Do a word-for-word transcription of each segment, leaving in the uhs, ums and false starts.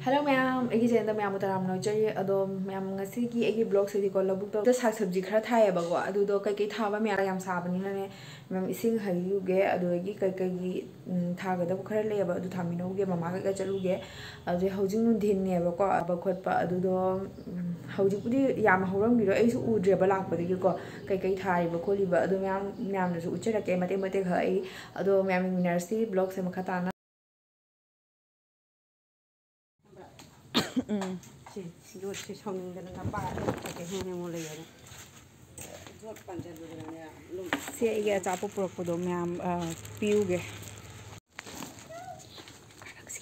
Hello ꯃꯌꯥꯝ, ꯑꯩꯒꯤ ꯆꯦꯅꯦꯜꯗ ꯃꯌꯥꯝꯕꯨ ꯇꯔꯥꯝꯅ ꯑꯣꯛꯆꯔꯤ꯫ ꯑꯗꯣ ꯃꯌꯥꯝ, ꯉꯁꯤꯒꯤ ꯑꯩꯒꯤ ꯕ꯭ꯂꯣꯛꯁꯤꯗꯤꯀꯣ, ꯂꯧꯕꯨꯛꯇ ꯁꯥꯛ ꯁꯕꯖꯤ ꯈꯔ ꯊꯥꯏꯌꯦꯕꯀꯣ, ꯑꯗꯨꯗꯣ ꯀꯩꯀꯩ ꯊꯥꯕ ꯃꯌꯥꯝ ꯌꯥꯝ ꯁꯥꯕꯅꯤꯅꯅꯦ ꯃꯌꯥꯝ, ꯏꯁꯤꯡ ꯍꯩꯔꯨꯒꯦ, ꯑꯗꯨꯗꯒꯤ ꯀꯩꯀꯩꯒꯤ ꯎꯝ, ꯊꯥꯒꯗꯕ ꯈꯔ ꯂꯩꯌꯦꯕ, ꯑꯗꯨ ꯊꯥꯃꯤꯟꯅꯧꯒꯦ, ꯃꯃꯥ ꯀꯩꯀꯥ ꯆꯠꯂꯨꯒꯦ꯫ ꯑꯗꯨꯗꯩ ꯍꯧꯖꯤꯛ ꯅꯨꯡꯊꯤꯟꯅꯦꯕꯀꯣ, ꯊꯥꯕ ꯈꯣꯠꯄ ꯑꯗꯨꯗꯣ, ꯎꯝ, ꯍꯧꯖꯤꯛꯄꯨꯗꯤ ꯌꯥꯝ ꯍꯧꯔꯝꯈꯤꯔꯣꯏ, ꯑꯩꯁꯨ ꯎꯗ꯭ꯔꯦꯕ ꯂꯥꯛꯄꯗꯒꯤꯀꯣ, ꯀꯩꯀꯩ ꯊꯥꯔꯤꯕ ꯈꯣꯠꯂꯤꯕ ꯑꯗꯨ ꯃꯌꯥꯝ, ꯃꯌꯥꯝꯗꯁꯨ ꯎꯠꯆꯔꯛꯀꯦ ꯃꯇꯦꯛ ꯃꯇꯦꯛ ꯈꯔ꯫ ꯑꯩ ꯑꯗꯣ ꯃꯌꯥꯝ ꯌꯦꯡꯃꯤꯟꯅꯔꯁꯤ ꯕ꯭ꯂꯣꯛꯁꯦ ꯃꯈꯥ ꯇꯥꯅ꯫ ꯎꯝ꯫ ꯁꯤ ꯌꯣꯠꯁꯤ ꯁꯥꯎꯅꯤꯡꯗꯅ ꯅꯄꯥ ꯂꯧꯊꯒꯦ ꯍꯦꯡ ꯍꯦꯡ ꯂꯩꯌꯦꯅꯦ꯫ ꯁꯤ ꯑꯩꯒꯤ ꯑꯆꯥꯄꯣꯠ ꯄꯨꯔꯛꯄꯗꯣ ꯃꯌꯥꯝ, ꯑ, ꯄꯤꯌꯨꯒꯦ꯫ ꯀꯥꯔꯛꯁꯤ,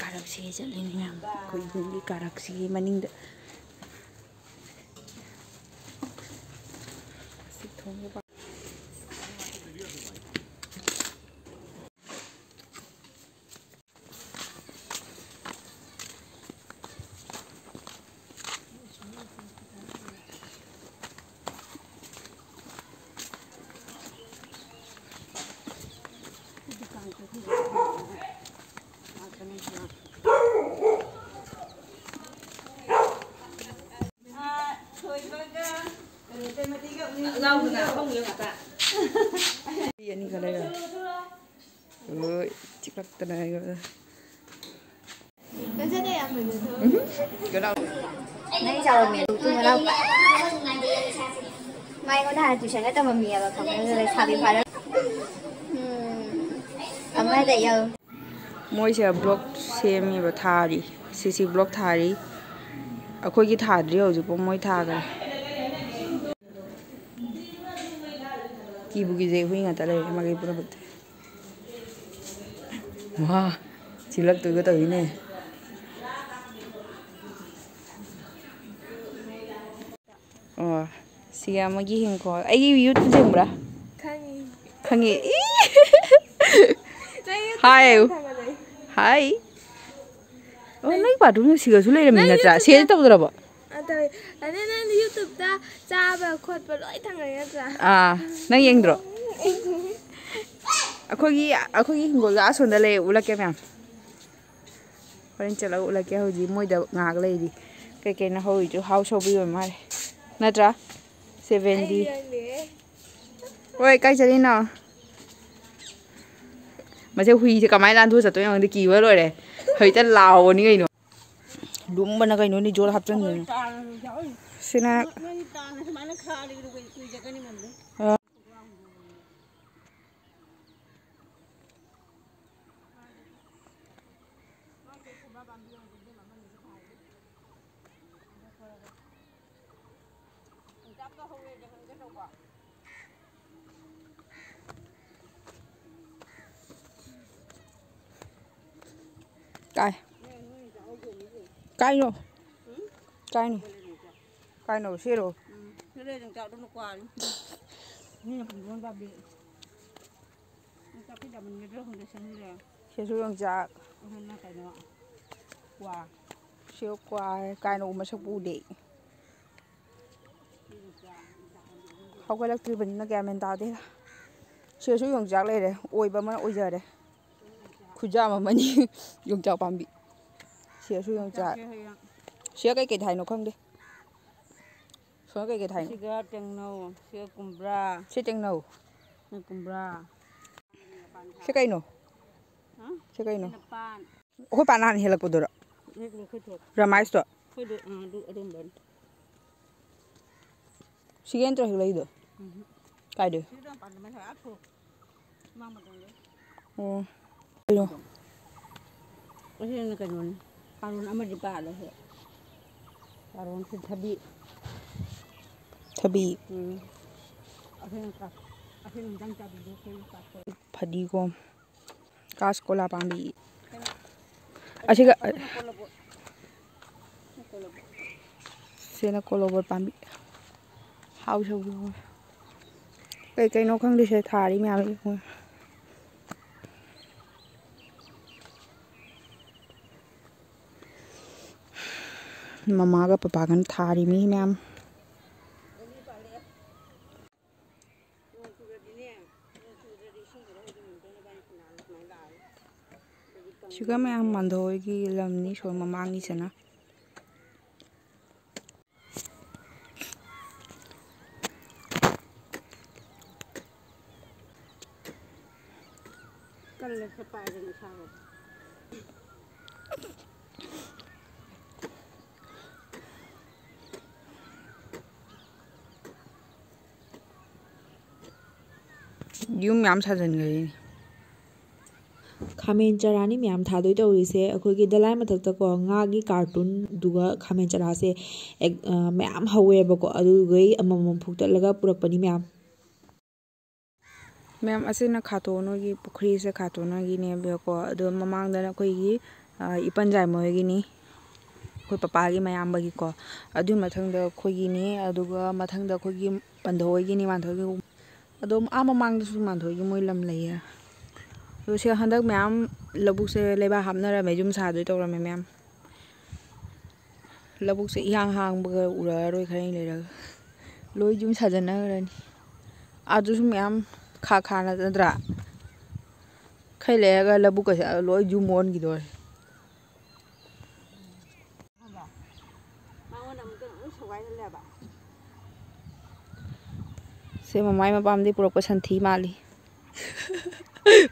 ꯀꯥꯔꯛꯁꯤ ꯆꯠꯂꯤꯅꯤ ꯃꯌꯥꯝ꯫ ꯑꯩꯈꯣꯏ ꯌꯨꯝꯒꯤ ꯀꯥꯔꯛꯁꯤꯒꯤ ꯃꯅꯤꯡꯗ꯫ ꯁꯤ ꯊꯣꯡꯒꯤ ꯄꯥ- ꯊꯣꯏꯕꯒ ꯀꯩꯅꯣ ꯇꯩꯃꯗꯤꯒ ꯑꯉꯥꯡꯗꯨꯅ ꯑꯍꯨꯝ ꯉꯥꯛꯇ꯫ ꯑꯅꯤꯈꯛ ꯂꯩꯔꯦ꯫ ꯍꯣꯏ, ꯆꯤꯛꯂꯛꯇꯅ ꯑꯩꯉꯣꯟꯗ꯫ ꯅꯪ ꯆꯥꯎꯔꯝꯃꯦ, ꯑꯗꯨ ꯃꯅꯥꯎꯄꯥ꯫ ꯃꯥ ꯑꯩꯉꯣꯟꯗ ꯍꯥꯟꯅ ꯇ꯭ꯌꯨꯁꯟꯒ ꯇꯝꯃꯝꯃꯤꯑꯕ, ꯈꯪꯕ꯭ꯔꯥ? ꯑꯗꯨꯒ ꯂꯩꯁꯥꯕꯤ ꯐꯥꯔ-, ꯎꯝ, ꯑꯃꯗ ꯌꯧ-, ꯃꯣꯏꯁꯦ ꯕ꯭ꯂꯣꯛ ꯁꯦꯝꯃꯤꯕ, ꯊꯥꯔꯤ꯫ ꯁꯤꯁꯤ ꯕ꯭ꯂꯣꯛ ꯊꯥꯔꯤ꯫ ꯑꯩꯈꯣꯏꯒꯤ ꯊꯥꯗ꯭ꯔꯤ ꯍꯧꯖꯤꯛꯐꯥꯎ, ꯃꯣꯏ ꯊꯥꯈ꯭ꯔꯦ꯫ ꯀꯤꯕꯨ ꯀꯤꯖꯩ, ꯍꯨꯏ ꯉꯥꯛꯇ ꯂꯩꯔꯦ ꯃꯥꯒꯤ ꯄꯨꯝꯅꯃꯛꯇꯤ꯫ ꯋꯥ, ꯆꯤꯛꯂꯛꯇꯣꯏꯒ ꯇꯧꯋꯤꯅꯦ꯫ ꯑꯣ, ꯁꯤꯒ ꯑꯃꯒꯤ ꯍꯤꯡꯈꯣꯜ꯫ ꯑꯩꯒꯤ YouTube ꯌꯦꯡꯕ꯭ꯔꯥ? ꯈꯪꯉꯤ꯫ ꯈꯪꯉꯤ꯫ ꯏ! ꯅꯪ YouTube ꯍꯥꯏ꯫ ꯌꯥꯝ ꯊꯥꯒꯠꯂꯛꯏ꯫ ꯍꯥꯏ꯫ ꯑꯣ, ꯅꯪ ꯅꯪ ꯕꯥꯠꯔꯨꯝꯗ ꯁꯤꯒꯁꯨ ꯂꯩꯔꯝꯃꯤ ꯅꯪ ꯅꯠꯇ꯭ꯔꯥ? YouTube ꯁꯤꯗ ꯇꯧꯗ꯭ꯔꯕꯣ? ꯑ, ꯇꯧꯋꯦ꯫ ꯑꯗꯩ ꯅꯪ YouTube ꯇ ꯆꯥꯕ ꯈꯣꯠꯄ ꯂꯣꯏ ꯊꯥꯒꯠꯂꯛꯏ ꯅꯠꯇ꯭ꯔꯥ? ꯑꯥ, ꯅꯪ ꯌꯦꯡꯗ꯭ꯔꯣ? ꯑꯩ ꯑꯩꯈꯣꯏꯒꯤ, ꯑꯩꯈꯣꯏꯒꯤ ꯍꯤꯡꯒꯣꯜꯗ ꯑꯁꯣꯝꯗ ꯂꯩ, ꯎꯠꯂꯛꯀꯦ ꯃꯌꯥꯝ꯫ ꯍꯣꯔꯦꯟ ꯆꯠꯂꯒ ꯎꯠꯂꯛꯀꯦ꯫ ꯍꯧꯖꯤꯛ ꯃꯣꯏꯗ ꯉꯥꯏꯍꯥꯛ ꯂꯩꯔꯤ꯫ ꯀꯩ ꯀꯩꯅꯣ ꯍꯧꯔꯤꯗꯨ? ꯍꯥꯎ ꯁꯧꯕꯤ ꯑꯣꯏ ꯃꯥꯜꯂꯦ, ꯅꯠꯇ꯭ꯔꯥ? ꯁꯦꯚꯦꯟꯗꯤ꯫ ꯍꯣꯏ, ꯀꯥꯏ ꯆꯠꯂꯤꯅꯣ? ꯃꯁꯦ ꯍꯨꯏꯁꯦ ꯀꯃꯥꯏꯅ ꯂꯥꯟꯊꯣꯛꯑ ꯆꯠꯇꯣꯏꯅꯣ ꯈꯪꯗꯦ, ꯀꯤꯕ ꯂꯣꯏꯔꯦ꯫ ꯍꯧꯖꯤꯛꯇ ꯂꯥꯎꯕꯅꯤ ꯀꯩꯅꯣ꯫ ꯂꯨꯝꯕꯅ ꯀꯩꯅꯣꯅꯤ, ꯖꯣꯜ ꯍꯥꯞꯆꯟꯗꯣꯏꯅꯣ꯫ ꯁꯤꯅ ꯀꯥꯏ? ꯀꯥꯏꯅꯣ? ꯀꯥꯏꯅꯣ? ꯀꯥꯏꯅꯣ? ꯁꯤꯔꯣ? ꯎꯝ, ꯁꯤꯔꯣ ꯌꯣꯡꯆꯥꯛꯇꯨꯅ ꯀ꯭ꯋꯥꯅꯤ꯫ ꯃꯤꯅ ꯄꯨꯟꯕ ꯑꯃ ꯆꯥꯕꯤ꯫ ꯌꯣꯡꯆꯥꯛꯇꯤ ꯌꯥꯝꯃꯟꯒꯗ꯭ꯔꯥ ꯈꯪꯗꯦ, ꯁꯦꯝꯖꯤꯜꯂꯦ꯫ ꯁꯤꯁꯨ ꯌꯣꯡꯆꯥꯛ꯫ ꯑꯍꯟꯅ ꯀꯩꯅꯣ? ꯀ꯭ꯋꯥ꯫ ꯁꯤꯁꯨ ꯀ꯭ꯋꯥ ꯀꯥꯏꯅꯣ ꯃꯁꯛꯄꯨ ꯎꯗꯦ꯫ ꯍꯧꯒꯠꯂꯛꯇ꯭ꯔꯤꯕꯅꯤꯅ ꯒ꯭ꯌꯥꯟ ꯃꯦꯟ ꯇꯥꯗꯦ꯫ ꯁꯤꯗꯁꯨ ꯌꯣꯡꯆꯥꯛ ꯂꯩꯔꯦ, ꯑꯣꯏꯕ ꯑꯃ ꯑꯣꯏꯖꯔꯦ꯫ ꯈꯨꯖꯥꯝ ꯑꯃꯅꯤ ꯌꯣꯡꯆꯥꯛ ꯄꯥꯝꯕꯤ꯫ ꯁꯤꯗꯁꯨ ꯌꯣꯡꯆꯥꯛ꯫ ꯌꯣꯡꯆꯥꯛꯁꯦ ꯍꯌꯦꯡ ꯁꯤꯗ ꯀꯩꯀꯩ ꯊꯥꯏꯅꯣ ꯈꯪꯗꯦ꯫ ꯁꯣꯝꯗ ꯀꯩꯀꯩ ꯊꯥꯏꯅꯣ? ꯁꯤꯒ ꯇꯦꯡꯅꯧ, ꯁꯤꯒ ꯀꯨꯝꯕ꯭ꯔꯥ꯫ ꯁꯤ ꯇꯦꯡꯅꯧ꯫ ꯁꯤ ꯀꯨꯝꯕ꯭ꯔꯥ꯫ ꯁꯤ ꯀꯩꯅꯣ? ꯍꯥ? ꯁꯤ ꯀꯩꯅꯣ? ꯁꯤꯅ ꯄꯥꯟ꯫ ꯑꯩꯈꯣꯏ ꯄꯥ ꯅꯍꯥꯟ ꯍꯦꯜꯂꯛꯄꯗꯨꯔꯣ? ꯅꯠꯇꯦ, ꯑꯩꯈꯣꯏ ꯊꯣꯛ-, ꯔꯃꯥꯏꯁꯇꯣ? ꯑꯩꯈꯣꯏꯗꯣ, ꯑꯥ, ꯑꯗꯨ ꯑꯗꯨꯝꯕꯅꯤ꯫ ꯁꯤꯒꯤ ꯅꯠꯇ꯭ꯔꯣ ꯍꯦꯛꯂꯛꯏꯗꯣ? ꯎꯝ꯫ ꯀꯥꯏꯗꯩ? ꯁꯤꯗ ꯌꯥꯝ ꯄꯥꯟꯕ ꯃꯁꯥ ꯌꯥꯝ ꯊꯣꯛ-, ꯃꯥꯡ ꯃꯇꯣꯟꯗꯩ꯫ ꯑꯣ꯫ ꯀꯩꯅꯣ? ꯑꯁꯤꯅ ꯀꯩꯅꯣꯅꯤ꯫ ꯀꯥꯔꯣꯟ ꯑꯃꯗꯤ ꯄꯥꯜꯂꯦ ꯁꯤ꯫ ꯀꯥꯔꯣꯟ ꯁꯤ ꯊꯕꯤ꯫ ꯊꯕꯤ꯫ ꯎꯝ꯫ ꯑꯁꯤꯅ ꯀ-, ꯑꯁꯤꯅ ꯏꯟꯖꯥꯡ ꯆꯥꯕꯤꯗꯣ ꯑꯩꯈꯣꯏ ꯆꯥꯊꯣꯛꯑꯦ꯫ ꯐꯗꯤꯒꯣꯝ꯫ ꯀꯥꯁ ꯀꯣꯂꯥ ꯄꯥꯝꯕꯤ꯫ ꯑꯁꯤꯒ, ꯁꯤꯅ ꯀꯣꯂꯣꯕꯣꯠ꯫ ꯁꯤꯅ ꯀꯣꯂꯣꯕꯣꯠ ꯄꯥꯝꯕꯤ꯫ ꯍꯥꯎ ꯁꯧꯒ꯭ꯔꯤ꯫ ꯀꯩ ꯀꯩꯅꯣ ꯈꯪꯗꯦ ꯁꯤꯗ ꯊꯥꯔꯤ ꯃꯌꯥꯝ ꯌꯦꯡꯉꯣ꯫ ꯃꯃꯥꯒ ꯄꯄꯥꯒꯅ ꯊꯥꯔꯤ ꯃꯤ ꯃꯌꯥꯝ꯫ ꯅꯣꯡ ꯆꯨꯔꯗꯤꯅꯦ, ꯅꯣꯡ ꯆꯨꯗ꯭ꯔꯗꯤ ꯏꯁꯤꯡꯗꯨꯗ ꯍꯩꯖꯤꯟꯕꯤꯗꯣꯏꯅꯦ ꯏꯕꯥꯅꯤ ꯀꯅꯥꯅꯣ ꯁꯨꯃꯥꯏꯅ ꯂꯥꯛꯑꯒ꯫ ꯁꯤꯒ ꯃꯌꯥꯝ ꯃꯥꯟꯗꯣꯏꯒꯤ ꯂꯝꯅꯤ, ꯁꯣꯝ ꯃꯃꯥꯡꯒꯤꯁꯤꯅ꯫ ꯀꯜꯂꯦ ꯁꯦ ꯄꯥꯏꯔꯒ ꯁꯥꯕꯗꯣ꯫ ꯌꯨꯝ ꯌꯥꯝ ꯁꯥꯖꯤꯟꯈ꯭ꯔꯦꯅꯦ꯫ ꯈꯥꯃꯦꯟ ꯆꯔꯥꯅꯤ ꯃꯌꯥꯝ ꯊꯥꯗꯣꯏ ꯇꯧꯔꯤꯁꯦ꯫ ꯑꯩꯈꯣꯏꯒꯤ ꯗꯂꯥꯏ ꯃꯊꯛꯇꯀꯣ, ꯉꯥꯒꯤ ꯀꯥꯔꯇꯨꯟꯗꯨꯒ ꯈꯥꯃꯦꯟ ꯆꯔꯥꯁꯦ ꯑꯦꯛ-, ꯑ, ꯃꯌꯥꯝ ꯍꯧꯋꯦꯕꯀꯣ꯫ ꯑꯗꯨꯗꯨꯒꯩ ꯑꯃꯃꯝ ꯐꯨꯛꯇꯠꯂꯒ ꯄꯨꯔꯛꯄꯅꯤ ꯃꯌꯥꯝ꯫ ꯃꯌꯥꯝ, ꯑꯁꯤꯅ ꯈꯥꯇꯣꯟ ꯍꯣꯏꯒꯤ ꯄꯨꯈ꯭ꯔꯤꯁꯦ, ꯈꯥꯇꯣꯟ ꯍꯣꯏꯒꯤꯅꯦꯕꯀꯣ꯫ ꯑꯗꯣ ꯃꯃꯥꯡꯗꯅ ꯑꯩꯈꯣꯏꯒꯤ, ꯑ, ꯏꯄꯟꯖꯥꯏ ꯃꯣꯏꯒꯤꯅꯤ, ꯑꯩꯈꯣꯏ ꯄꯄꯥꯒꯤ ꯃꯌꯥꯝꯕꯒꯤꯀꯣ꯫ ꯑꯗꯨꯒꯤ ꯃꯊꯪꯗ ꯑꯩꯈꯣꯏꯒꯤꯅꯤ, ꯑꯗꯨꯒ ꯃꯊꯪꯗ ꯑꯩꯈꯣꯏꯒꯤ ꯄꯟꯊꯧ ꯍꯣꯏꯒꯤꯅꯤ, ꯃꯥꯟꯊꯧꯒꯤ꯫ ꯑꯗꯣ ꯑꯥ ꯃꯃꯥꯡꯗꯁꯨ ꯃꯥꯟꯊꯣꯏꯒꯤ ꯃꯣꯏ ꯂꯝ ꯂꯩꯌꯦ꯫ ꯑꯗꯣ ꯁꯤ ꯍꯟꯗꯛ ꯃꯌꯥꯝ ꯂꯧꯕꯨꯛꯁꯦ ꯂꯩꯕꯥꯛ ꯍꯥꯞꯅꯔꯝꯃꯦ, ꯌꯨꯝ ꯁꯥꯗꯣꯏ ꯇꯧꯔꯝꯃꯦ ꯃꯌꯥꯝ꯫ ꯂꯧꯕꯨꯛꯁꯦ ꯏꯍꯥꯡ ꯍꯥꯡꯕꯒ ꯎꯔꯛꯑꯔꯣꯏ ꯈꯔ ꯂꯩꯔꯒ꯫ ꯂꯣꯏ ꯌꯨꯝ ꯁꯥꯖꯟꯅꯈ꯭ꯔꯅꯤ꯫ ꯑꯗꯨꯁꯨ ꯃꯌꯥꯝ ꯈꯥ ꯈꯥ ꯅꯠꯇ꯭ꯔꯥ? ꯈꯔ ꯂꯩꯔꯒ ꯂꯧꯕꯨꯛꯀꯁꯦ ꯂꯣꯏ ꯌꯨꯝ ꯑꯣꯟꯈꯤꯗꯣꯔꯦ꯫ ꯃꯉꯣꯟꯗ ꯑꯃꯨꯛꯇ ꯂꯣꯏ ꯁꯨꯒꯥꯏꯍꯜꯂꯦꯕ꯫ ꯁꯦ ꯃꯃꯥꯏ ꯃꯄꯥꯝꯗꯒꯤ ꯄꯨꯔꯛꯄ ꯁꯟꯊꯤ ꯃꯥꯜꯂꯤ꯫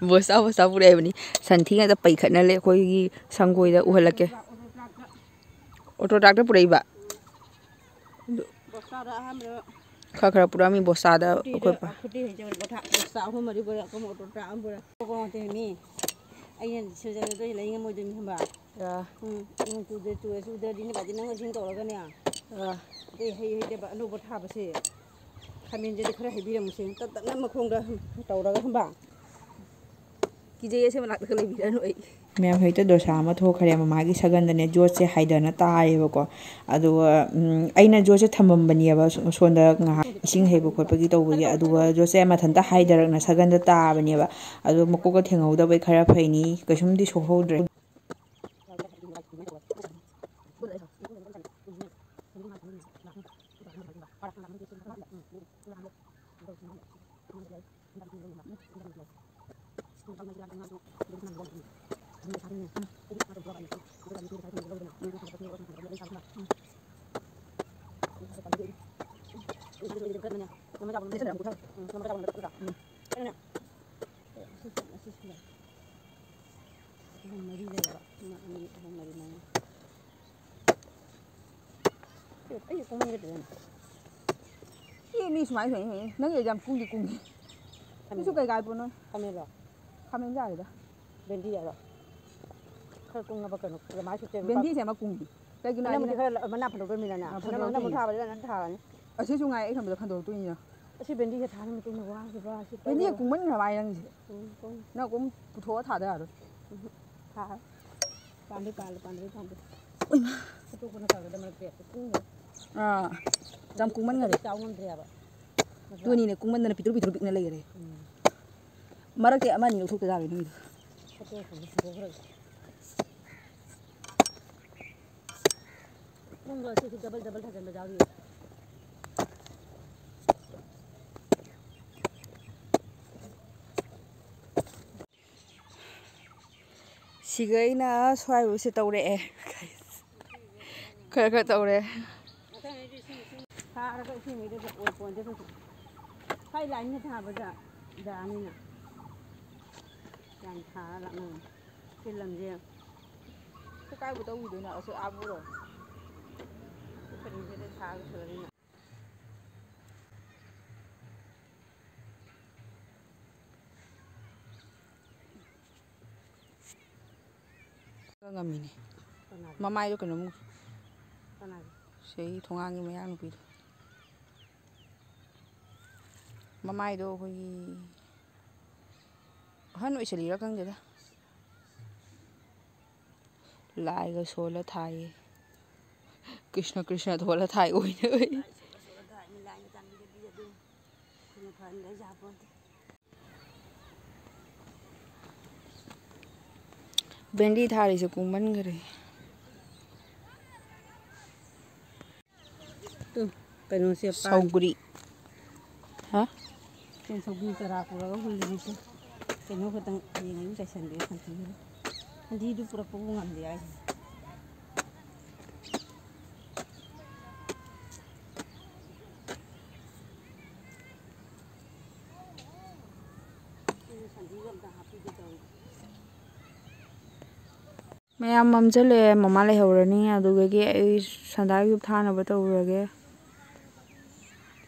ꯕꯣꯁꯇꯥ ꯕꯣꯁꯇꯥ ꯄꯨꯔꯛꯑꯦꯕꯅꯤ꯫ ꯁꯟꯊꯤ ꯉꯥꯛꯇ ꯄꯩꯈꯠꯅ ꯂꯩ ꯑꯩꯈꯣꯏꯒꯤ ꯁꯪꯒꯣꯏꯗ ꯎꯍꯜꯂꯛꯀꯦ꯫ ꯑꯣꯇꯣ ꯇ꯭ꯔꯥꯛꯇ ꯄꯨꯔꯛꯏꯕ꯫ ꯕꯣꯁꯇꯥꯗ ꯑꯍꯥꯟꯕꯗ ꯈꯔ ꯈꯔ ꯄꯨꯔꯛꯑꯝꯃꯤ ꯕꯣꯁꯇꯥꯗ ꯈꯨꯗꯤꯗ, ꯑꯩꯈꯣꯏ ꯄꯥ꯫ ꯈꯨꯗꯤ ꯍꯩꯖꯕ ꯄꯣꯊꯥ ꯕꯣꯁꯇꯥ ꯑꯍꯨꯝ ꯃꯔꯤ ꯄꯨꯔꯛꯑꯦ, ꯑꯩꯈꯣꯏ ꯑꯣꯇꯣ ꯇ꯭ꯔꯥꯛ ꯑꯃ ꯄꯨꯔꯛꯑꯦ꯫ ꯃꯤ ꯑꯩꯅ ꯁꯤꯖꯒꯗꯣꯏꯁꯦ ꯂꯩ ꯉꯝꯃꯣꯏꯗꯣꯏꯅꯤ ꯈꯪꯕ? ꯑꯥ꯫ ꯎꯝ, ꯅꯣꯡ ꯆꯨꯗꯦ, ꯆꯨꯔꯦ, ꯆꯨꯗ꯭ꯔꯗꯤ ꯅꯣꯏ ꯕꯥꯗꯤ ꯅꯪ ꯏꯁꯤꯡ ꯇꯧꯔꯒꯅꯦ꯫ ꯑꯥ꯫ ꯑꯇꯩ ꯍꯩ ꯍꯩꯇꯕ ꯑꯅꯧꯕ ꯊꯥꯕꯁꯦ, ꯈꯥꯃꯦꯟꯁꯤꯗꯤ ꯈꯔ ꯍꯩꯕꯤꯔꯝꯃꯨꯁꯦ, ꯇꯞ ꯇꯞꯅ ꯃꯈꯣꯡꯗ ꯇꯧꯔꯒ ꯈꯪꯕ? ꯀꯤꯖꯩꯌꯦ, ꯑꯁꯤ ꯃꯅꯥꯛꯇꯒ ꯂꯩꯕꯤꯔꯅꯨ ꯑꯩ꯫ ꯃꯌꯥꯝ ꯍꯧꯖꯤꯛꯇ ꯗꯣꯁꯥ ꯑꯃ ꯊꯣꯛꯈ꯭ꯔꯦ꯫ ꯃꯃꯥꯒꯤ ꯁꯒꯟꯗꯅꯦ ꯌꯣꯠꯁꯦ ꯍꯥꯏꯗꯅ ꯇꯥꯔꯦꯕꯀꯣ꯫ ꯑꯗꯨꯒ, ꯎꯝ, ꯑꯩꯅ ꯌꯣꯠꯁꯦ ꯊꯝꯃꯝꯕꯅꯦꯕ ꯁꯣ-, ꯁꯣꯝꯗ ꯉꯥꯏꯍꯥꯛ ꯏꯁꯤꯡ ꯍꯩꯕ ꯈꯣꯠꯄꯒꯤ ꯇꯧꯕꯒꯤ꯫ ꯑꯗꯨꯒ ꯌꯣꯠꯁꯦ ꯃꯊꯟꯇ ꯍꯥꯏꯗꯔꯛꯅ ꯁꯒꯟꯗ ꯇꯥꯕꯅꯦꯕ꯫ ꯑꯗꯣ ꯃꯀꯣꯛꯀ ꯊꯦꯡꯍꯧꯗꯕꯩ ꯈꯔ ꯐꯩꯅꯤ꯫ ꯀꯩꯁꯨꯝꯗꯤ ꯁꯣꯛꯍꯧꯗ꯭ꯔꯦ꯫ ꯎꯝ, ꯅꯝꯕꯔ ꯆꯥꯎꯕ ꯅꯠꯇ꯭ꯔꯥ? ꯎꯝ꯫ ꯑꯩꯅ ꯑꯁꯤ, ꯑꯁꯤ ꯁꯤ ꯂꯩ꯫ ꯑꯍꯨꯝ ꯃꯔꯤ ꯂꯩꯌꯦꯕ꯫ ꯑꯃ, ꯑꯅꯤ, ꯑꯍꯨꯝ, ꯃꯔꯤ, ꯃꯉꯥ꯫ ꯑꯩ ꯀꯨꯝꯃꯟꯒꯗ꯭ꯔꯦꯅꯦ꯫ ꯁꯤ ꯃꯤ ꯁꯨꯃꯥꯏꯅ ꯁꯨꯃꯥꯏꯅ ꯁꯨꯃꯥꯏꯅ꯫ ꯅꯪꯒꯤ ꯌꯥꯝ ꯀꯨꯡꯗꯤ ꯀꯨꯡꯉꯤ꯫ ꯁꯤꯁꯨ ꯀꯩ ꯀꯥꯏ ꯄꯣꯠꯅꯣ? ꯈꯥꯃꯦꯟꯂꯣ? ꯈꯥꯃꯦꯟ ꯆꯥꯔꯤꯗ꯫ ꯚꯦꯟꯗꯤ ꯍꯥꯏꯔꯣ? ꯈꯔ ꯀꯨꯡꯉꯕ ꯀꯩꯅꯣ, ꯀꯃꯥꯏꯅ ꯁꯨꯠꯇꯣꯏꯕ? ꯚꯦꯟꯗꯤꯁꯦ ꯑꯃ ꯀꯨꯡꯉꯤ꯫ ꯀꯩꯒꯤꯅꯣ ꯍꯥꯏꯗꯤ ꯃꯅꯥ ꯐꯟꯗꯣꯛꯄꯩ ꯃꯤꯅꯅꯦ꯫ ꯑꯥ, ꯅꯪ, ꯅꯪ ꯐꯟꯗꯣꯛꯇꯣꯏꯅꯤ꯫ ꯃꯨꯊꯥꯕꯗꯤ ꯅꯪ ꯊꯥꯔꯅꯤ꯫ ꯑꯁꯤ ꯁꯨ ꯉꯥꯏ ꯑꯩ ꯈꯟꯕꯗ ꯐꯟꯗꯣꯛꯇꯣꯏꯅꯤꯅ꯫ ꯑꯁꯤ ꯚꯦꯟꯗꯤꯁꯦ ꯊꯥꯔ ꯃꯇꯨꯡꯗ ꯋꯥꯈꯤꯕ ꯑꯁꯤ ꯚꯦꯟꯗꯤꯁꯦ ꯇꯧꯔꯒ ꯀꯨꯡꯃꯟꯈ꯭ꯔ ꯃꯥꯜꯂꯦ ꯅꯪꯒꯤꯁꯦ꯫ ꯎꯝ, ꯀꯨꯡ-꯫ ꯅꯪ ꯀꯨꯝ ꯄꯨꯊꯣꯛꯑ ꯊꯥꯗ ꯌꯥꯔꯣꯏ꯫ ꯎꯝ, ꯊꯥꯔ꯫ ꯄꯥꯟꯗꯤ ꯄꯥꯜꯂꯦ, ꯄꯥꯟꯗꯤ ꯄꯥꯟꯗꯦ꯫ ꯎꯏꯃꯥ꯫ ꯑꯇꯣꯞꯄꯅ ꯇꯧꯔꯒꯗ ꯃꯔꯛꯇ ꯍꯦꯛꯇ ꯀꯨꯡꯅ꯫ ꯑꯥ, ꯌꯥꯝ ꯀꯨꯡꯃꯟꯈꯔꯦ꯫ ꯆꯥꯎ ꯉꯝꯗ꯭ꯔꯦꯕ꯫ ꯑꯗꯨꯅꯤꯅꯦ, ꯀꯨꯡꯃꯟꯗꯅ ꯄꯤꯛꯇ꯭ꯔꯨ ꯄꯤꯛꯇ꯭ꯔꯨ ꯄꯤꯛꯅ ꯂꯩꯈꯔꯦ꯫ ꯎꯝ꯫ ꯃꯔꯛꯇ ꯑꯃ ꯑꯅꯤ ꯂꯧꯊꯣꯛꯇ ꯌꯥꯔꯣꯏ ꯅꯣꯏꯗꯣ꯫ ꯐꯣꯇꯣ ꯁꯨꯝ ꯄꯨꯊꯣꯛꯈ꯭ꯔꯒꯦ꯫ ꯅꯪꯗꯣ ꯑꯁꯤꯁꯨ ꯗꯕꯜ ꯗꯕꯜ ꯊꯥꯖꯤꯟꯕ ꯌꯥꯎꯔꯤꯌꯦ꯫ ꯁꯤꯒ ꯑꯩꯅ ꯁ꯭ꯋꯥꯏꯕꯨꯁꯦ ꯇꯧꯔꯛꯑꯦ꯫ ꯈꯔ ꯈꯔ ꯇꯧꯔꯦ꯫ ꯊꯥꯔꯒ ꯏꯁꯤꯡ ꯍꯩꯗꯕ ꯑꯣꯏ ꯄꯣꯟꯗꯦ ꯀꯩꯁꯨ꯫ ꯁ꯭ꯋꯥꯏ ꯂꯥꯏꯟꯒ ꯊꯥꯕꯗ ꯌꯥꯅꯤꯅ꯫ ꯌꯥꯝ ꯊꯥꯔ ꯂꯥꯛꯅꯕꯅꯤ꯫ ꯁꯤ ꯂꯝꯁꯦ ꯌꯦꯡꯉꯨ꯫ ꯁꯤ ꯀꯥꯏꯕꯨ ꯇꯧꯈꯤꯗꯣꯏꯅꯣ? ꯑꯁꯤ ꯑꯥꯕꯨꯔꯣ? ꯁꯤ ꯄꯔꯦꯡꯁꯤꯗ ꯊꯥꯔꯒ ꯁꯤꯗꯅꯤꯅ꯫ ꯉꯝꯃꯤꯅꯦ꯫ ꯀꯅꯥꯒꯤ? ꯃꯃꯥꯏꯗꯣ ꯀꯩꯅꯣꯝ꯫ ꯀꯅꯥꯒꯤ? ꯁꯤꯗꯩ ꯊꯣꯡꯒꯥꯟꯒꯤ ꯃꯌꯥꯡ ꯅꯨꯄꯤꯗꯣ꯫ ꯃꯃꯥꯏꯗꯣ ꯑꯩꯈꯣꯏꯒꯤ ꯑꯍꯟ ꯑꯣꯏꯁꯜꯂꯤꯔꯥ ꯈꯪꯗꯦꯗ꯫ ꯂꯥꯏꯒ ꯁꯣꯜꯂ ꯊꯥꯏꯌꯦ꯫ ꯀ꯭ꯔꯤꯁꯅ ꯀ꯭ꯔꯤꯁꯅ ꯊꯣꯜꯂ ꯊꯥꯏ ꯑꯣꯏꯅ꯫ ꯚꯦꯟꯗꯤ ꯊꯥꯔꯤꯁꯦ ꯀꯨꯡꯃꯟꯈꯔꯦ꯫ ꯇꯨ, ꯀꯩꯅꯣꯁꯦ ꯄꯥꯟ-꯫ ꯁꯧꯒ꯭ꯔꯤ꯫ ꯍꯥ? ꯁꯦ ꯁꯧꯒ꯭ꯔꯤ ꯆꯔꯥ ꯄꯨꯔꯒ ꯍꯨꯜꯂꯤꯅꯤꯁꯦ꯫ ꯀꯩꯅꯣ ꯈꯛꯇꯪ ꯌꯦꯡꯉꯒ ꯆꯥꯏꯁꯟꯕꯤꯔ ꯊꯝꯕꯤꯔ꯫ ꯐꯗꯤꯗꯨ ꯄꯨꯔꯛꯄꯕꯨ ꯉꯝꯗꯦ ꯍꯥꯏꯁꯤꯅꯤ꯫ ꯃꯌꯥꯝ ꯃꯝꯁꯤꯜꯂꯛꯑꯦ, ꯃꯃꯥ ꯂꯩꯍꯧꯔꯅꯤ꯫ ꯑꯗꯨꯗꯒꯤ ꯑꯩ ꯁꯟꯗꯥꯒꯤ ꯙꯨꯞ ꯊꯥꯅꯕ ꯇꯧꯔꯒꯦ꯫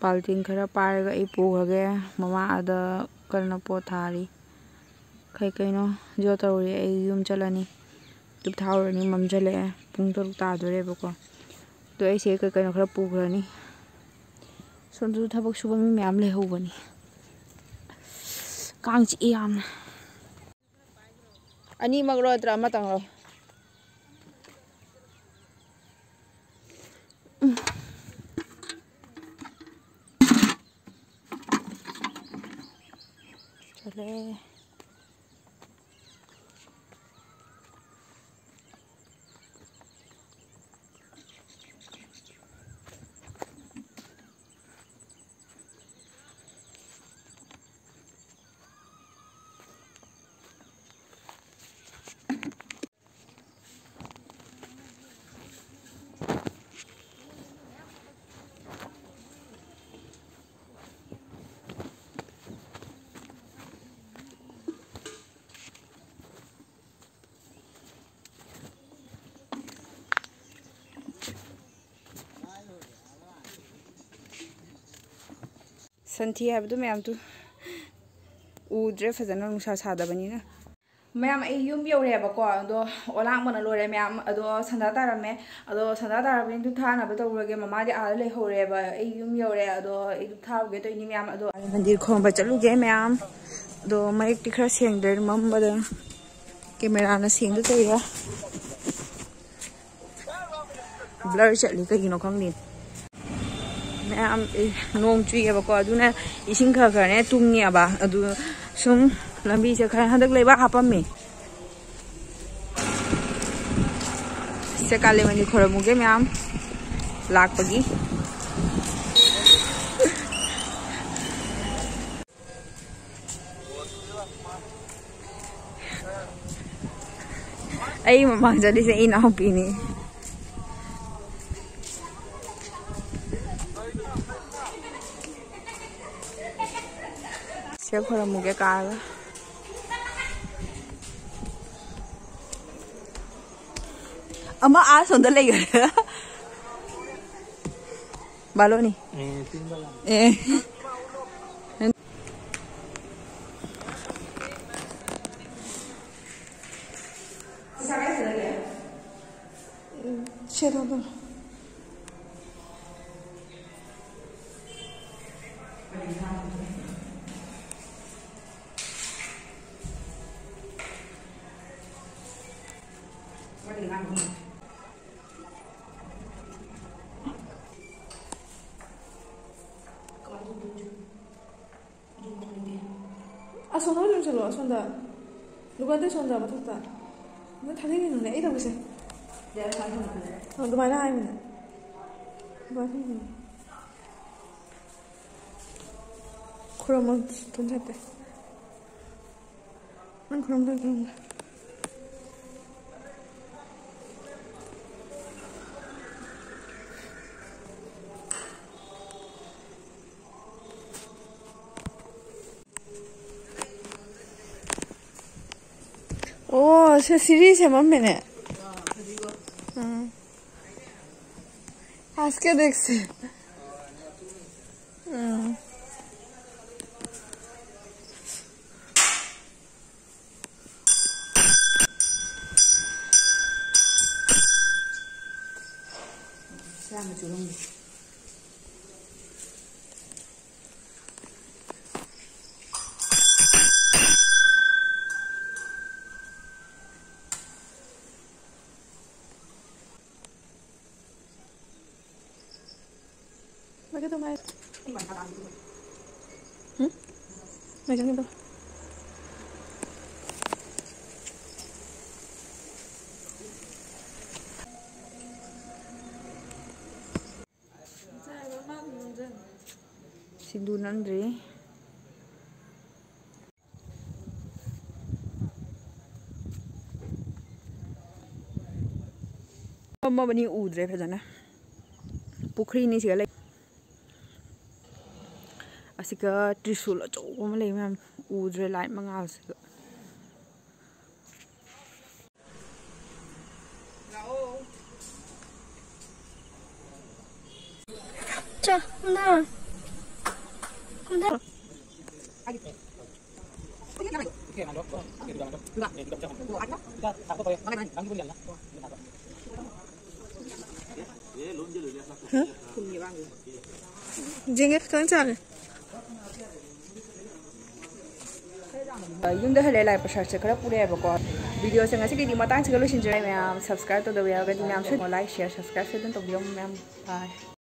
ꯕꯥꯜꯇꯤꯟ ꯈꯔ ꯄꯥꯏꯔꯒ ꯑꯩ ꯄꯨꯈ꯭ꯔꯒꯦ꯫ ꯃꯃꯥ ꯑꯥꯗ ꯀꯟꯅ ꯄꯣꯠ ꯊꯥꯔꯤ꯫ ꯀꯩ ꯀꯩꯅꯣ ꯖꯣ ꯇꯧꯔꯤ꯫ ꯑꯩ ꯌꯨꯝ ꯆꯠꯂꯅꯤ꯫ ꯙꯨꯞ ꯊꯥꯔꯨꯔꯅꯤ, ꯃꯝꯁꯤꯜꯂꯛꯑꯦ꯫ ꯄꯨꯡ ꯇꯔꯨꯛ ꯇꯥꯗꯣꯔꯦꯕꯀꯣ꯫ ꯑꯗꯣ ꯑꯩꯁꯦ ꯀꯩ ꯀꯩꯅꯣ ꯈꯔ ꯄꯨꯈ꯭ꯔꯅꯤ꯫ ꯁꯣꯝꯗꯁꯨ ꯊꯕꯛ ꯁꯨꯕ ꯃꯤ ꯃꯌꯥꯝ ꯂꯩꯍꯧꯕꯅꯤ꯫ ꯀꯥꯡ ꯆꯤꯛꯑꯦ ꯌꯥꯝꯅ꯫ ꯑꯅꯤꯃꯛꯂꯣ ꯅꯠꯇ꯭ꯔ ꯑꯃꯇꯪꯂꯣ? ꯎꯝ꯫ ꯆꯠꯂꯦ꯫ ꯁꯟꯊꯤ ꯍꯥꯏꯕꯗꯨ ꯃꯌꯥꯝꯗꯨ ꯎꯗ꯭ꯔꯦ ꯐꯖꯅ, ꯅꯨꯡꯁꯥ ꯁꯥꯗꯕꯅꯤꯅ꯫ ꯃꯌꯥꯝ, ꯑꯩ ꯌꯨꯝ ꯌꯧꯔꯦꯕꯀꯣ꯫ ꯑꯗꯣ ꯑꯣꯂꯥꯡꯕꯅ ꯂꯣꯏꯔꯦ ꯃꯌꯥꯝ꯫ ꯑꯗꯣ ꯁꯟꯗꯥ ꯇꯥꯔꯝꯃꯦ꯫ ꯑꯗꯣ ꯁꯟꯗꯥ ꯇꯥꯔꯕꯅꯤꯅ ꯙꯨꯞ ꯊꯥꯅꯕ ꯇꯧꯔꯒꯦ꯫ ꯃꯃꯥꯗꯤ ꯑꯥꯗ ꯂꯩꯍꯧꯔꯦꯕ꯫ ꯑꯩ ꯌꯨꯝ ꯌꯧꯔꯦ꯫ ꯑꯗꯣ ꯑꯩ ꯙꯨꯞ ꯊꯥꯔꯨꯒꯦ ꯇꯧꯔꯤꯅꯤ ꯃꯌꯥꯝ꯫ ꯑꯗꯣ ꯃꯟꯗꯤꯔ ꯈꯣꯝꯕ ꯆꯠꯂꯨꯒꯦ ꯃꯌꯥꯝ꯫ ꯑꯗꯣ ꯃꯌꯦꯛꯇꯤ ꯈꯔ ꯁꯦꯡꯗ꯭ꯔꯦ, ꯃꯝꯕꯗ ꯀꯦꯃꯦꯔꯥꯅ ꯁꯦꯡꯗ ꯇꯧꯔꯤꯔꯥ꯫ ꯕ꯭ꯂꯔ ꯆꯠꯂꯤ, ꯀꯩꯒꯤꯅꯣ ꯈꯪꯗꯦ꯫ ꯃꯌꯥꯝ, ꯑꯦ, ꯅꯣꯡ ꯆꯨꯏꯌꯦꯕꯀꯣ, ꯑꯗꯨꯅ ꯏꯁꯤꯡ ꯈꯔ ꯈꯔꯅꯦ ꯇꯨꯡꯉꯦꯕ꯫ ꯑꯗꯨ ꯁꯨꯝ ꯂꯝꯕꯤꯁꯦ ꯈꯔ ꯍꯟꯗꯛ ꯂꯩꯕꯥꯛ ꯍꯥꯞꯄꯝꯃꯦ꯫ ꯁꯦ, ꯀꯥꯂꯦ ꯃꯟꯗꯤꯔ ꯈꯣꯏꯔꯝꯃꯨꯒꯦ ꯃꯌꯥꯝ ꯂꯥꯛꯄꯒꯤ꯫ ꯑꯩ ꯃꯃꯥꯡ ꯆꯠꯂꯤꯁꯦ ꯑꯩ ꯏꯅꯥꯎꯄꯤꯅꯤ꯫ ꯁꯦ ꯈꯣꯏꯔꯝꯃꯨꯒꯦ ꯀꯥꯔꯒ꯫ ꯑꯃ ꯑꯥ ꯁꯣꯝꯗ ꯂꯩꯈ꯭ꯔꯦ꯫ ꯕꯥꯂꯣꯅꯤ꯫ ꯑꯦ꯫ ꯁꯦ, ꯊꯝꯃꯣ, ꯊꯝꯃꯣ꯫ ꯑꯁꯣꯝꯗ ꯑꯗꯨꯝ ꯆꯠꯂꯣ, ꯑꯁꯣꯝꯗ꯫ ꯗꯨꯀꯥꯟꯗꯩ ꯁꯣꯝꯗ ꯃꯊꯛꯇ꯫ ꯅꯪ ꯊꯥꯡꯖꯤꯡꯒꯤꯅꯣꯅꯦ ꯑꯩ ꯇꯧꯒꯦꯁꯦ꯫ ꯑꯗꯨꯃꯥꯏꯅ ꯍꯥꯏꯕꯅꯦ꯫ ꯑꯗꯨꯃꯥꯏꯅ ꯍꯥꯏꯕꯅꯦ꯫ ꯈꯨꯔꯨꯝꯃꯣ, ꯇꯨꯝꯊꯠꯇꯦ꯫ ꯅꯪ ꯈꯨꯔꯨꯝꯗꯣꯏ ꯈꯨꯔꯨꯝꯗꯣꯏ꯫ ꯑꯣ, ꯁꯦ ꯁꯤꯔꯤ ꯁꯦꯝꯃꯝꯃꯦꯅꯦ꯫ ꯎꯝ꯫ ꯑꯁ, ꯀꯦꯗꯦꯛꯁꯦ꯫ ꯎꯝ꯫ ꯁꯤꯡꯗꯨ ꯅꯝꯗ꯭ꯔꯤ꯫ ꯐꯝꯃꯕꯅꯤ, ꯎꯗ꯭ꯔꯦ ꯐꯖꯅ꯫ ꯄꯨꯈ꯭ꯔꯤꯅꯤ ꯁꯤꯒ ꯂꯩ꯫ ꯑꯁꯤꯒ ꯇ꯭ꯔꯤꯁꯨꯜ ꯑꯆꯧꯕ ꯑꯃ ꯂꯩ ꯃꯌꯥꯝ꯫ ꯎꯗ꯭ꯔꯦ ꯂꯥꯏꯠ ꯃꯉꯥꯜꯁꯤꯒ꯫ ꯑꯥ꯫ ꯌꯦꯡꯒꯦ, ꯈꯤꯇꯪ ꯆꯥꯒꯦ꯫ ꯌꯨꯝꯗ ꯍꯜꯂꯛꯑꯦ, ꯂꯥꯏ ꯄ꯭ꯔꯁꯥꯗꯁꯦ ꯈꯔ ꯄꯨꯔꯛꯑꯦꯕꯀꯣ꯫ ꯚꯤꯗꯤꯑꯣꯁꯦ ꯉꯁꯤꯒꯤꯗꯤ ꯃꯇꯥꯡꯁꯤꯒ ꯂꯣꯏꯁꯤꯟꯖꯔꯦ꯫ ꯃꯌꯥꯝ ꯁꯕꯁꯀ꯭ꯔꯥꯏꯕ ꯇꯧꯗꯕ ꯌꯥꯎꯔꯒꯗꯤ ꯃꯌꯥꯝ ꯁꯣꯏꯗꯅ ꯂꯥꯏꯛ, ꯁꯤꯌꯔ, ꯁꯕꯁꯀ꯭ꯔꯥꯏꯕ ꯁꯣꯏꯗꯅ ꯇꯧꯕꯤꯔꯝꯃꯣ ꯃꯌꯥꯝ꯫ ꯕꯥꯏ꯫